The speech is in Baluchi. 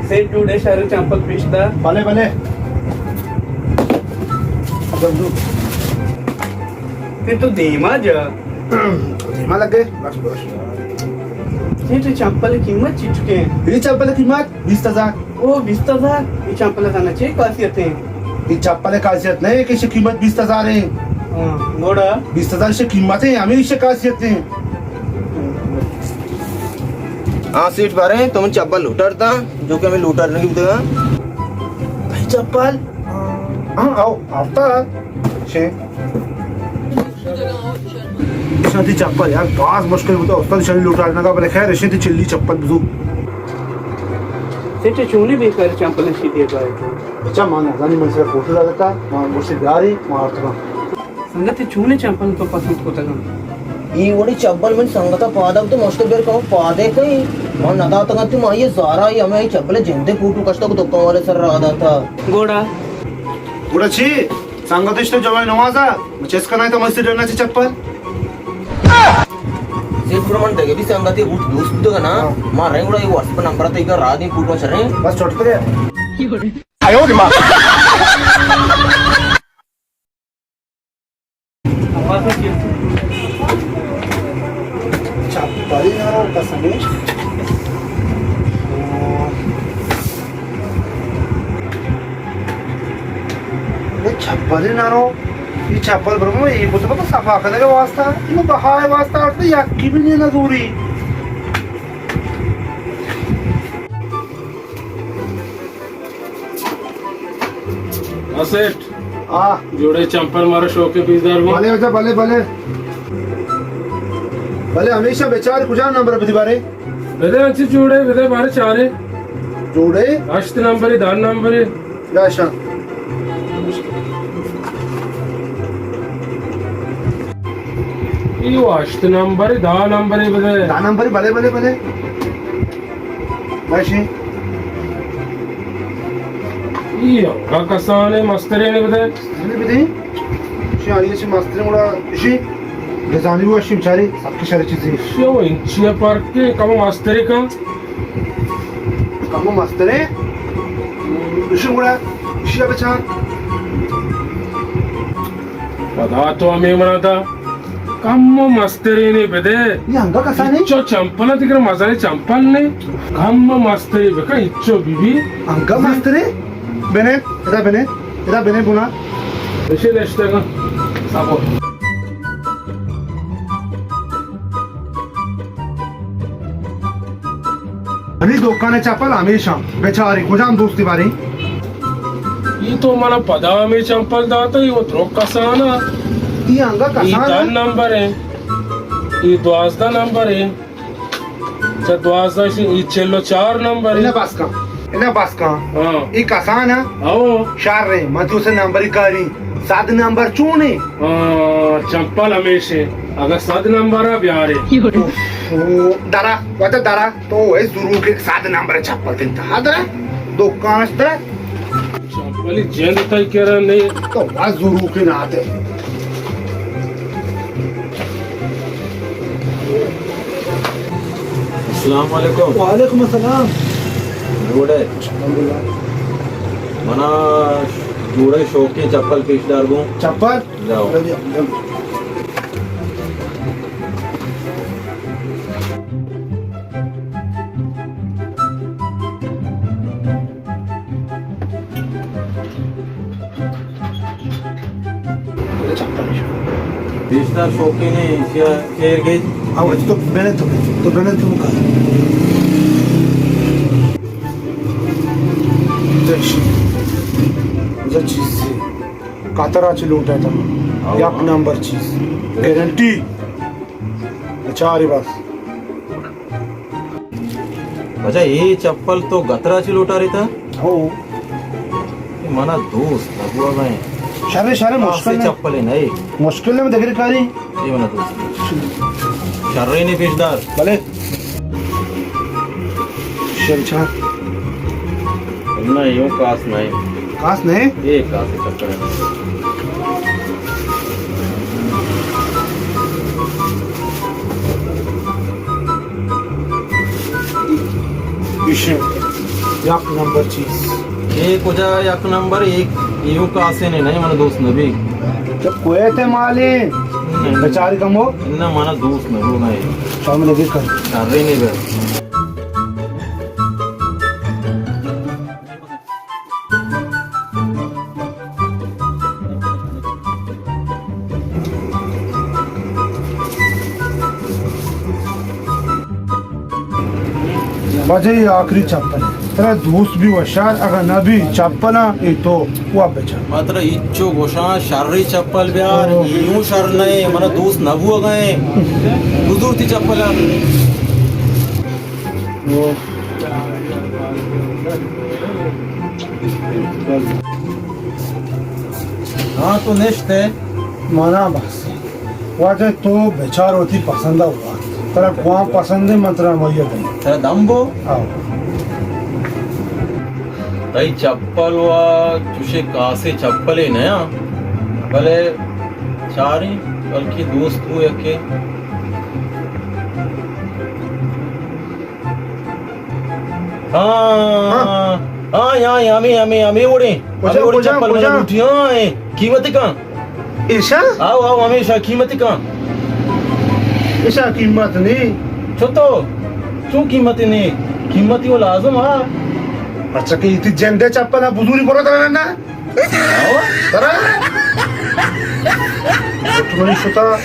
سیٹھ، جوڑے شر چمپل پیش دار۔ بلے، بلے۔ تے تو دیما جا۔ دیما لگے، بس، بس۔ سیٹھ، چمپل قیمت چیچکے؟ یہ چمپل قیمت بیست ہزار۔ او، بیست ہزار؟ یہ چمپل زانا چے خاصیت ہے؟ یہ چمپل خاصیت نہیں کہ قیمت بیست ہزار ہے۔ ہاں، گوڑا؟ بیست ہزار سے قیمت ہے، ہمیں اس سے خاصیت ہے۔ ہاں سیٹھ، بارے تو من چپل لوٹارتا، جو کہ ہمیں لوٹار نہیں بوتگا۔ بھائی چپل؟ ہاں، آؤ، آتا۔ شے۔ شانتی چپل یار، باز مشکل بوتا، استاد شانی لوٹارنا کا، بلے خیر، اشی تی چلی چپل بزو۔ سیٹھ چونے بیکار چپل اشی دے گا۔ اچھا، مانا زانی من سے فوٹو ڈالتا، مانا مجھ سے بیاری، مانا آرتگا۔ سنگت، چونیں چمپل تو پسند کتگ انت؟ اے وڑیں چمپل منی سنگت ءَ پاد اتک تو مشت بیر کمو پادے کئیں۔ من نداتگ انت، ما آئی ءَ زارا، آئی ہمے آئی چمپل ءِ جند ءِ فوٹو کشتگ، دکان والے سر راہ داتگ۔ گڑا؟ گڑا چی؟ سنگت اش تو جوائے نماز ءَ، من چست کناں تو مسجد ءَ چہ چمپل۔ زیب گڑا من دگہ بھی سنگتے بوت دوست بوتگ نا، ہاں۔ ما رہیں گڑا اے واٹس ایپ نمبر ءَ تئی گا راہ دیں فوٹو چریں۔ بس چٹ کرے۔ چپلی نہ رو قسمے۔ اے چپلی نہ رو۔ اے چپل برو، اے بوت پتہ صفا کنگ ءِ واسطہ، اے بہا ءِ واسطہ، اور تو یکی بھی نہیں نہ دوری۔ ہاں سیٹھ۔ آ۔ جوڑے چمپل مارا شوق ءَ پیش دار بو۔ بلے، اچھا، بلے، بلے۔ بلے، ہمیشہ بچار کجا نمبر بدی بارے؟ بدے انچی جوڑے، بدے بارے چارے۔ جوڑے؟ ہشت نمبر، دہ نمبر۔ یا شان۔ ایو ہشت نمبر، دہ نمبر بدے۔ دہ نمبر، بلے، بلے، بلے۔ باشی۔ ای ہمگا کسانے مسترے نے بدے۔ نے بدے۔ شی آئی سے مسترے گڑا شی۔ بزانی وہ شی بچاری سب کے شر چیزی۔ شو انچی پارک کے کم مسترے کا۔ کم مسترے۔ شی گڑا شی بچار۔ پدا تو ہمے منا دا۔ کم و مسترینے بدے۔ یہ انگا کسا نہیں؟ چو چمپل دیگر مزانے چمپل نہیں۔ کم و مستری بکن، اچو بی بی۔ انگا مستری؟ بنے، ادا بنے، ادا بنے بنا۔ اسے نشتے گا۔ سابو۔ ہمے دکان ءِ چپل ہمیشاں بچاری کجام دوستی باریں؟ ای تو منا پدا ہمے چمپل داتا، ای وہ درو کسانا۔ ای انگا ای کسانا؟ دہ نمبر ہے، ای دوازدہ نمبر ہے، چہ دوازدہ شی، ای چل و چار نمبر ہے۔ انہیں بس کن، انہیں بس کن۔ ہاں۔ ای کسانا؟ او۔ شر ہے، من تو سے نمبری کاری، صد نمبر چونے؟ ہاں، چمپل ہمیشے، اگر صد نمبر ہے بیارے۔ اوف، درا، وجہ درا۔ تو اے زروکے صد نمبر چپل تنتا ہدرا دکان است۔ چپلی جند تئی کرا نہیں۔ تو وا زروکے ناتے۔ السلام علیکم۔ وعلیکم السلام۔ جوڑے۔ الحمدللہ۔ منا جوڑے شوقیں چپل پیش دار گوں۔ چپل؟ جاؤ۔ بیشتر شوقین ہے، ایشیا خیر گئی۔ ہاں، تو بنے تو، تو بنے تو کا۔ دیش۔ مجھے چیز سے۔ قطرہ چی لوٹا تھا۔ ہاں۔ یک نمبر چیز۔ گارنٹی۔ بچاری بس۔ بچا، اے چپل تو گترا چی لوٹا رہتا؟ ہو۔ اے منا دوست، ابو ابا ہیں۔ شرے، شرے، مشکل نہیں۔ چپل ہے نہیں۔ مشکل نہیں، دگر کاری۔ اے منا دوست۔ شرے نے پیش دار۔ بلے۔ شمشان۔ نہ، یوں کاس نہیں۔ کاس نہیں؟ اے کاس چکر ہے۔ ایشی۔ یک نمبر چیز۔ اے کجا یک نمبر، اے، ایو کاسے نے، نہیں، من دوست نبی۔ تو کویت مالے، نہیں۔ بیچاری کمو۔ نہ، من دوست نبو، نہیں۔ شام لگے کر۔ کر رہے نہیں بے۔ واجہ، اے آخری چپل۔ ترا دوست بی وشار، اگاں نہ بی چپلاں، اے تو وا بچار۔ ما ترا ہچو گوشاں، شریں چپل بیار، اوہ۔ اے یوں شر نہ ایں، منا دوست نہ بوگا ایں۔ بزور تئی چپل۔ اوہ۔ ہاں، تو نشت ئے۔ منا بس۔ واجہ، تو بچار وتی پسند ءَ وارت۔ ترا کواں پسند ایں، من ترا ہمائی ءَ دئیں۔ ترا دم بو؟ آؤ۔ تئی چپل وا چوشیں کاسے چپلے نیا، بلے چاریں، بلکہ دوست بو یکے۔ ہاں، ہاں۔ ہاں، ہاں، ہمے، ہمے، ہمے وڑیں۔ کجا، ہمے وڑیں کجا، چپل کجا؟ منا لوٹی، ہاں، اے۔ قیمت کن؟ ایشا؟ آؤ، آؤ، ہمیشا قیمت کن۔ ایشا قیمت نہیں۔ چو تو؟ چون قیمت نہیں؟ قیمتی وہ لازم ہا۔ اچھا، کہ اتی جندے چپل ہا، بزوری برو ترا نا۔ آؤ۔ ترا؟ تو نہیں شتا۔